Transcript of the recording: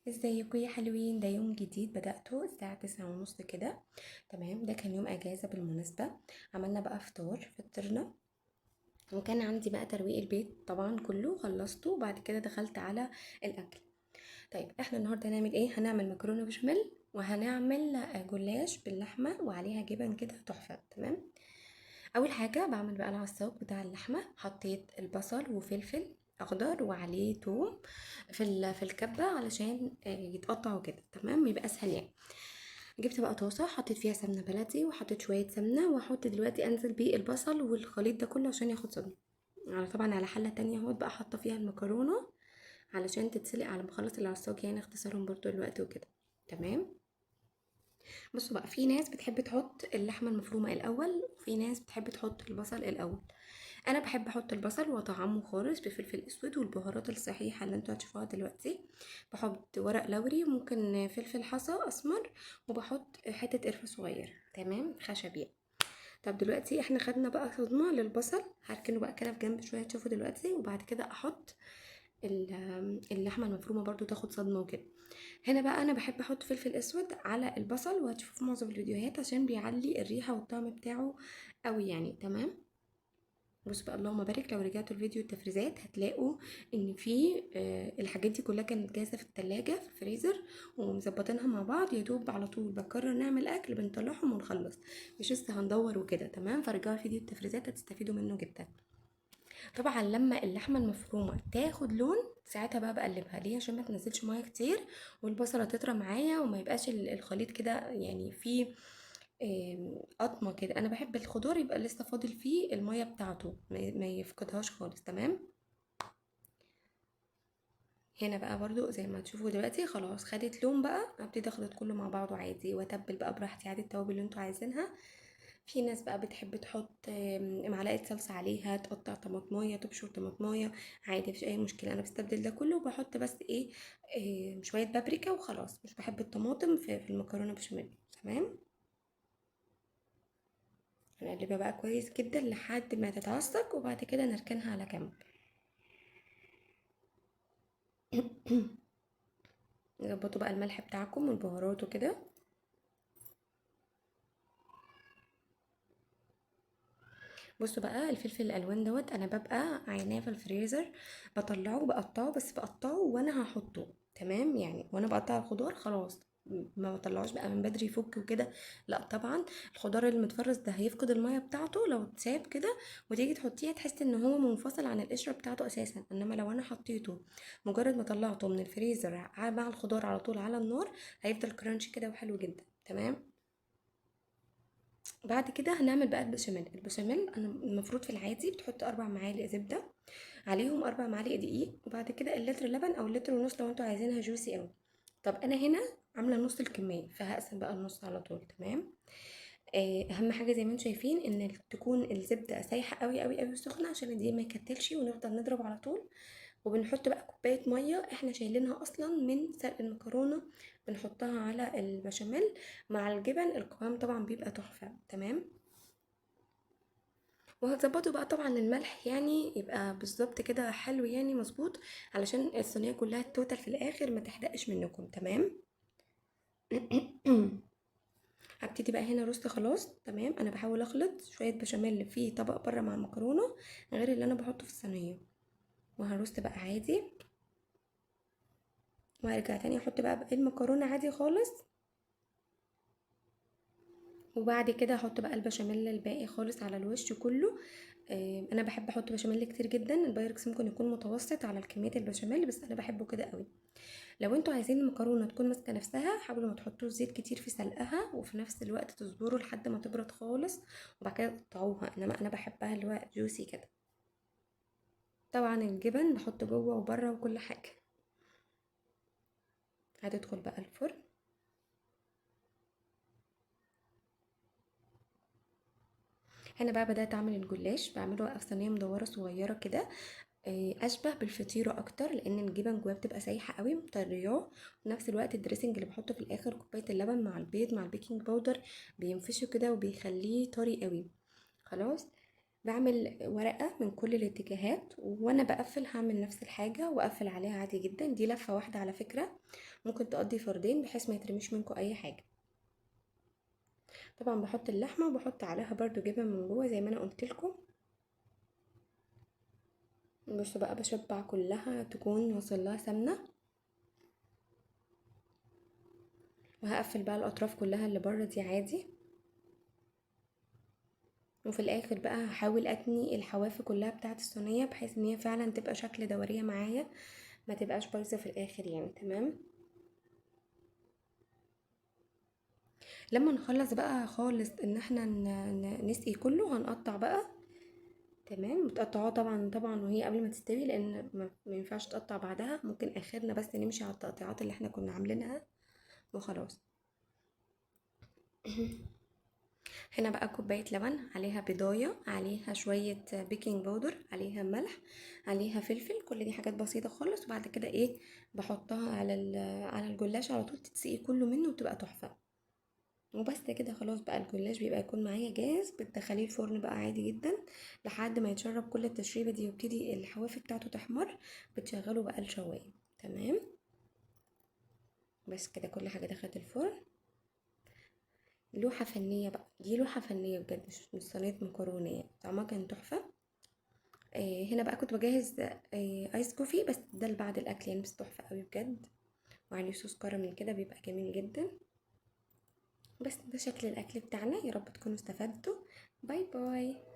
ازيكم يا حلوين؟ ده يوم جديد بدأته الساعة 9:30 كده، تمام. ده كان يوم اجازة بالمناسبة. عملنا بقى فطار، فطرنا، وكان عندي بقى ترويق البيت طبعا كله خلصته، وبعد كده دخلت على الاكل. طيب احنا النهارده هنعمل ايه؟ هنعمل مكرونه بشاميل، وهنعمل جلاش باللحمه وعليها جبن كده تحفة، تمام. اول حاجة بعمل بقى العصاج بتاع اللحمة. حطيت البصل وفلفل اخضر وعليه توم في الكبه علشان يتقطعوا كده، تمام، يبقى اسهل يعني. جبت بقى طاسه حطيت فيها سمنه بلدي، وحطيت شوية سمنه، واحط دلوقتي انزل بيه البصل والخليط ده كله عشان ياخد صدمة. طبعا على حله تانية اهوت بقى حاطه فيها المكرونه علشان تتسلق على ما اخلص العصاج، يعني اختصارهم برضو الوقت وكده، تمام. بصوا بقى، في ناس بتحب تحط اللحمة المفرومه الاول، وفي ناس بتحب تحط البصل الاول. انا بحب احط البصل واطعمه خالص بفلفل اسود والبهارات الصحيحة اللي انتوا هتشوفوها دلوقتي. بحط ورق لوري، وممكن فلفل حصى اسمر، وبحط حتة قرفه صغيرة، تمام، خشب يعني. طب دلوقتي احنا خدنا بقى صدمة للبصل، هركنه بقى كده في جنب شوية تشوفوا دلوقتي، وبعد كده احط اللحمة المفرومه برضو تاخد صدمة وكده. هنا بقى انا بحب احط فلفل اسود على البصل، وهتشوفوه في معظم الفيديوهات عشان بيعلي الريحة والطعم بتاعه قوي يعني، تمام. بصوا بقى اللهم بارك، لو رجعتوا الفيديو التفريزات هتلاقوا ان في الحاجات دي كلها كانت جاهزة في التلاجة في الفريزر ومظبطينها مع بعض، يا دوب على طول بقرر نعمل اكل بنطلعهم ونخلص، مش لسه هندور وكده، تمام. فرجعوا الفيديو التفريزات هتستفيدوا منه جدا. طبعا لما اللحمة المفرومه تاخد لون ساعتها بقى بقلبها، ليه؟ عشان ما تنزلش مية كتير والبصله تطرى معايا وما يبقاش الخليط كده يعني فيه قطمه كده. انا بحب الخضار يبقى لسه فاضل فيه المية بتاعته، ما يفقدهاش خالص، تمام. هنا بقى برضو زي ما تشوفوا دلوقتي خلاص خدت لون بقى، ابتدي اخلط كله مع بعضه عادي، واتبل بقى براحتي عادي التوابل اللي انتوا عايزينها. في ناس بقى بتحب تحط معلقه صلصه عليها، تقطع طماطمايه، تبشر طماطمايه، عادي مفيش اي مشكلة. انا بستبدل ده كله وبحط بس شوية بابريكا وخلاص، مش بحب الطماطم في المكرونه بشاميل، تمام. هنقلبها بقى كويس جدا لحد ما تتعصج، وبعد كده نركنها على جنب. ظبطوا بقى الملح بتاعكم والبهارات وكده. بصوا بقى الفلفل الالوان دوت انا ببقى عيناه في الفريزر، بطلعه بقطعه، بس بقطعه وانا هحطه، تمام يعني، وانا بقطع الخضار خلاص ما بطلعوش بقى من بدري يفك وكده، لا طبعا الخضار المتفرز ده هيفقد المية بتاعته لو اتساب كده، وتيجي تحطيه تحسي ان هو منفصل عن القشرة بتاعته اساسا. انما لو انا حطيته مجرد ما طلعته من الفريزر مع الخضار على طول على النار، هيفضل كرانشي كده وحلو جدا، تمام. بعد كده هنعمل بقى البشاميل. البشاميل انا المفروض في العادي بتحط 4 معالق زبدة، عليهم 4 معالق دقيق، وبعد كده اللتر لبن او اللتر ونص لو انتوا عايزينها جوسي قوي. طب انا هنا عامله نص الكمية، فهقسم بقى النص على طول، تمام. اهم حاجة زي ما انتم شايفين ان تكون الزبدة سايحه قوي قوي قوي وسخنه عشان الدقيق ما يكتلش، ونفضل نضرب على طول. وبنحط بقى كوباية مية احنا شايلينها اصلا من سلق المكرونه، بنحطها على البشاميل مع الجبن، القوام طبعا بيبقى تحفة، تمام. وهتظبطوا بقى طبعا الملح يعني يبقى بالظبط كده حلو يعني مظبوط، علشان الصينية كلها التوتال في الاخر ما تحدقش منكم، تمام. هبتدي بقى هنا رص خلاص، تمام. انا بحاول اخلط شوية بشاميل في طبق بره مع المكرونه غير اللي انا بحطه في الصينية، وهرص بقى عادي، وهرجع تاني احط بقى باقي المكرونه عادي خالص، وبعد كده احط بقى البشاميل الباقي خالص على الوش كله. انا بحب احط بشاميل كتير جدا، البايركس ممكن يكون متوسط على كمية البشاميل، بس انا بحبه كده قوي. لو انتوا عايزين المكرونه تكون ماسكه نفسها، حاولوا ما تحطوش زيت كتير في سلقها، وفي نفس الوقت تصبروا لحد ما تبرد خالص وبعد كده تقطعوها، انما انا بحبها اللي هو جوسي كده. طبعا الجبن بحط جوه وبره وكل حاجة. هتدخل بقى الفرن. هنا بقى بدأت أعمل الجلاش، بعمله بقى في صينية مدورة صغيرة كده، أشبه بالفطيرة أكتر، لأن الجبن جواه بتبقى سايحة قوي مطرياه، وفي نفس الوقت الدريسنج اللي بحطه في الآخر كوباية اللبن مع البيض مع البيكنج باودر بينفشه كده وبيخليه طري قوي. خلاص بعمل ورقة من كل الاتجاهات، وانا بقفل هعمل نفس الحاجة واقفل عليها عادي جدا. دي لفة واحدة على فكرة، ممكن تقضي فردين بحيث ما يترميش منكم اي حاجة. طبعا بحط اللحمة وبحط عليها برضو جبن من جوه زي ما انا قلت لكم. بصوا بقى بشبع كلها تكون وصل لها سمنة، وهقفل بقى الاطراف كلها اللي بره دي عادي. وفي الاخر بقى هحاول اتني الحواف كلها بتاعه الصينية بحيث ان هي فعلا تبقى شكل دورية معايا، ما تبقاش بايظة في الاخر يعني. تمام. لما نخلص بقى خالص ان احنا نسقي كله، هنقطع بقى. تمام. بتقطعوها طبعا وهي قبل ما تستوي، لان ما ينفعش تقطع بعدها، ممكن اخرنا بس نمشي على التقطيعات اللي احنا كنا عاملينها وخلاص. هنا بقى كوباية لبن عليها بيضاية، عليها شوية baking powder، عليها ملح، عليها فلفل، كل دي حاجات بسيطة خالص. وبعد كده بحطها على الجلاش على طول، تتسقي كله منه وتبقى تحفة. وبس كده خلاص بقى الجلاش بيبقى يكون معايا جاهز. بتدخليه الفرن بقى عادي جدا لحد ما يتشرب كل التشريبة دي ويبتدي الحواف بتاعته تحمر، بتشغله بقى الشواية. تمام. بس كده كل حاجة دخلت الفرن. لوحة فنية بقى، دي لوحة فنية بجد، مش صينية مكرونة يعني، طعمها كان تحفة. هنا بقى كنت بجهز ice coffee، بس ده اللي بعد الأكل يعني، بس تحفة قوي بجد، وعليه صوص كراميل كده بيبقى جميل جدا. بس ده شكل الأكل بتاعنا، يا رب تكونوا استفدتوا. bye bye.